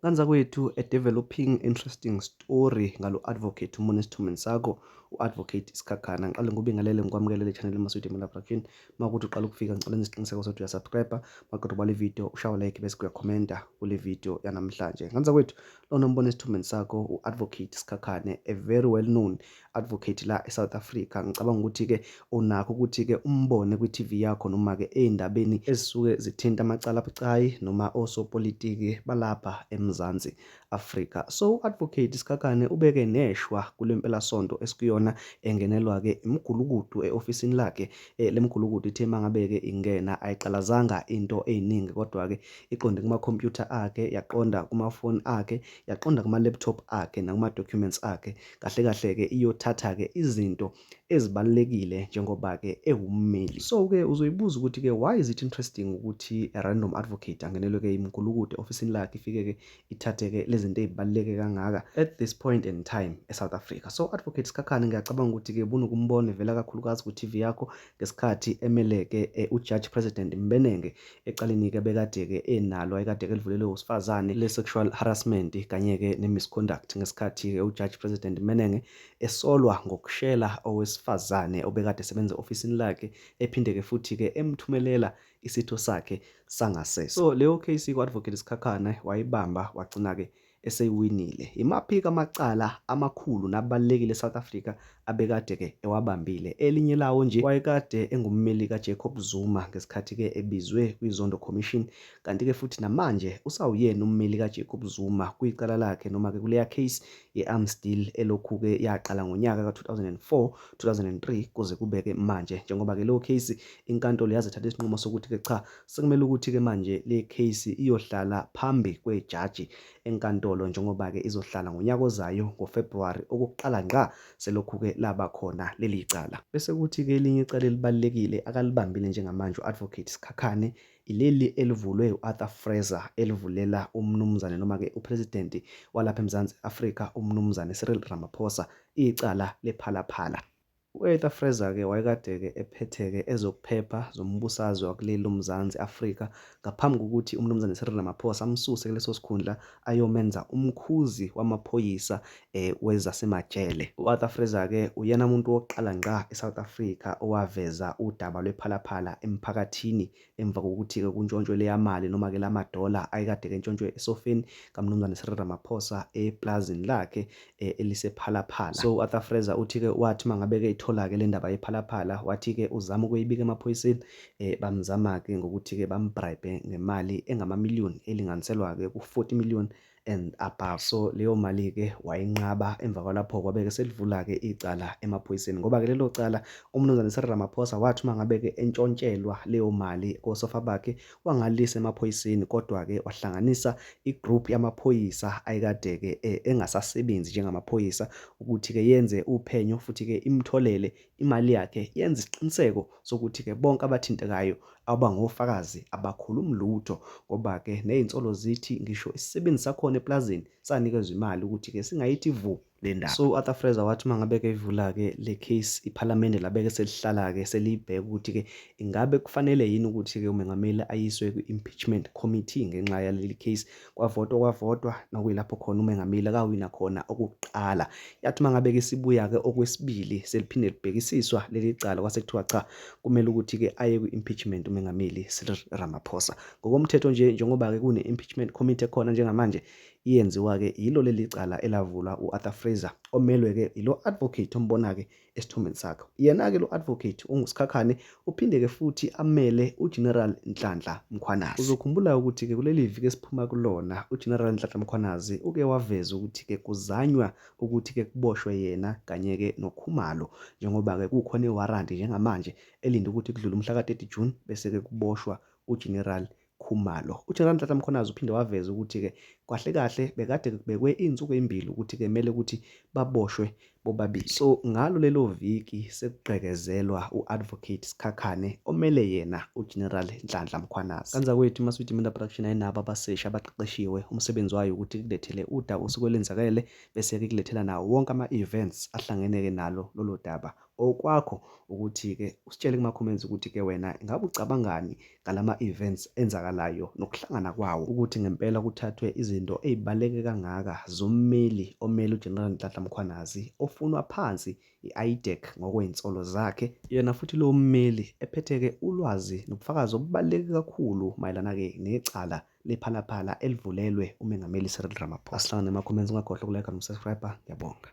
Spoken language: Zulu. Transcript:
Kanzakwethu, a developing interesting story ngalo advocate uMone Sithomeni sakho, u-advocate Sikhakhane. Ngiqale ngikubingelele, ngikwamukele channel Maswidi Mela Production. Makuthi uqala ukufika, ngicela isiqiniseko sokuthi uyasubscribe, maqeda ubala ivideo, ushawe like, bese uyakhomenta kule video yanamhlanje. Kanzakwethu, lona umbone esithombeni sakho u-advocate Sikhakhane, a very well known advocate la eSouth Africa. Ngicabanga ukuthi-ke unakho ukuthi-ke umbone kwi-TV yakho noma-ke ey'ndabeni ezisuke zithinta amacala abucayi noma osopolitiki balapha eMzansi Afrika. So u-advocate Sikhakhane ubeke neshwa kule mpelasonto esikuyona, engenelwa-ke imigulukudu e-ofisini lakhe. Le migulukudu ithe mangabe-ke ingena ayiqalazanga into ey'ningi, kodwa-ke iqonde kumakhompyutha akhe, yaqonda kumafoni akhe, yaqonda kuma-laptop akhe nakuma-documents akhe. Kahle kahle-ke iyothatha-ke izinto ezibalulekile njengoba-ke ewummeli. So-ke uzoyibuza ukuthi-ke why is it interesting ukuthi a random advocate angenelwe-ke imigulukudu e-ofisini lakhe, ifike-ke ithathe-ke lezi zinto ey'baluleke kangaka at this point in time e-South Africa. So advocate Sikhakhane, ngiyacabanga ukuthi-ke bunokumbona evela kakhulukazi ku-TV yakho ngesikhathi emeleke uJudge President Mbenenge ecaleni-ke bekade-ke enalo ayekade-ke elivulelwe wesifazane le-sexual harassment kanye-ke ne-misconduct, ngesikhathi-ke uJudge President Mbenenge esolwa ngokushela owesifazane obekade esebenza e-ofisini lakhe, ephinde-ke futhi-ke emthumelela isitho sakhe sangasese. So leyo case ku-advocate Sikhakhane wayibamba, wagcina-ke eseyiwinile. Imaphi-ke amacala amakhulu nabalulekile eSouth Africa abekade-ke ewabambile? Elinye lawo nje, wayekade engummeli kaJacob Zuma ngesikhathi-ke ebizwe kwiZondo Commission, kanti-ke futhi namanje usawuyena ummeli kaJacob Zuma kwicala lakhe noma-ke kuleya case ye-arms deal elokhu-ke yaqala ngonyaka ka-2004 2003 kuze kubeke manje, njengoba-ke leyo case inkantolo yaze thatha isinqumo sokuthi-ke cha, sekumele ukuthi-ke manje le case iyohlala phambi kwejaji enkantolo, njengoba-ke izohlala ngonyaka ozayo ngoFebruwari, okokuqala ngqa selokhu-ke laba khona leli cala. Bese kuthi-ke elinye icala elibalulekile akalibambile njengamanje u-advocate Sikhakhane ileli elivulwe u-Arthur Fraser, elivulela umnumzane noma-ke upresident walapha eMzansi Afrika, umnumzane Cyril Ramaphosa, icala lePhalaphala. U-Arthur Fraser-ke wayekade-ke ephethe-ke ezokuphepha zombusazwe wakuleli loMzansi Afrika ngaphambi kokuthi umnumzane Cyril Ramaphosa amsuse kuleso sikhundla ayomenza umkhuzi wamaphoyisa wezasemajele. U-Arthur Fraser-ke uyena muntu wokuqala ngqa eSouth Africa owaveza udaba lwePhalaphala emphakathini emva kokuthi-ke kuntshontshwe leya mali noma-ke lamadola ayekade-ke entshontshwe esofeni kaMnumzane Cyril Ramaphosa eplazini lakhe elisePhalaphala. So u-Arthur Fraser uthi-ke wathi mangabe-ke ethola-ke le ndaba yePhalaphala, wathi-ke uzama ukuyibika emaphoyiseni, bamzama-ke ngokuthi-ke bambribe ngemali engamamiliyoni elinganiselwa-ke ku-40 million and above. So leyo mali-ke wayinqaba. Emva kwalapho kwabeke selivula-ke icala emaphoyiseni, ngoba-ke lelo cala umnumzane Cyril Ramaphosa wathi uma ngabe-ke entshontshelwa leyo mali kosofa bakhe wangalisa emaphoyiseni, kodwa-ke wahlanganisa igroup yamaphoyisa ayekade-ke engasasebenzi njengamaphoyisa ukuthi-ke yenze uphenyo futhi-ke imtholele imali yakhe, yenze isiqiniseko sokuthi-ke bonke abathintekayo abangofakazi abakhulumi lutho, ngoba-ke ney'nsolo zithi ngisho isisebenzi sakhona eplazini sanikezwa imali ukuthi-ke singayithi vu le ndaba. So u-Arthur Fraser wathi uma ngabe-ke ivula-ke le case, iphalamende labeke selihlala-ke seliyibheka ukuthi-ke ingabe kufanele yini ukuthi-ke umengameli ayiswe kwi-impeachment committee ngenxa yaleli case. Kwavotwa, kwavotwa, nokuyilapho khona umengameli akawina khona okokuqala. Yathi uma ngabe-ke sibuya-ke okwesibili seliphinde libhekisiswa leli cala, kwase kuthiwa cha, kumele ukuthi-ke aye kwi-impeachment umengameli Cyril Ramaphosa. Ngokomthetho nje, njengoba-ke kune-impeachment committee ekhona njengamanje, iyenziwa-ke yilo leli cala elavulwa u-Arthur Fraser, omelwe-ke yilo advocate ombona-ke esithombeni sakhe. Yena-ke lo advocate unguSikhakhane uphinde-ke futhi amele uGeneral Nhlanhla Mkhwanazi. Uzokhumbula ukuthi-ke kuleli viki esiphuma kulona uGeneral Nhlanhla Mkhwanazi uke waveza ukuthi-ke kuzanywa ukuthi-ke kuboshwe yena kanye-ke noKhumalo, njengoba-ke kukhona iwaranti njengamanje elinde ukuthi kudlule umhla ka-30 June bese-ke kuboshwa uGeneral Khumalo. UGeneral Nhlanhla Mkhwanazi uphinde waveza ukuthi-ke kahle kahle bekade kubekwe iy'nsuku ey'mbili ukuthi-ke kumele ukuthi baboshwe bobabili. So ngalo lelo viki sekugqekezelwa u-advocate Sikhakhane omele yena uGeneral Nhlanhla Mkhwanazi. Kanzakwethu, iMaswidi Media Production ayinabo abaseshi abaqeqeshiwe. Umsebenzi wayo ukuthi kulethele udaba osuke lwenzakele, bese-ke kulethela nawo wonke ama-events ahlangene-ke nalo lolo daba. Okwakho ukuthi-ke usitshele kuma-comments ukuthi-ke wena ingabe ucabangani ngalama events enzakalayo nokuhlangana kwawo, ukuthi ngempela kuthathwe izinto Izinto ey'baluleke kangaka zommeli omele uGeneral Nhlanhla Mkhwanazi ofunwa phansi i-IDAC ngokwey'nsolo zakhe. Yena futhi lowo mmeli ephethe-ke ulwazi nobufakazi obubaluleke kakhulu mayelana-ke necala lePhala Phala elivulelwe uMengameli Cyril Ramaphosa. Asihlangane ema-comments, ungakhohlwa uku-like noku-subscribe. Ngiyabonga.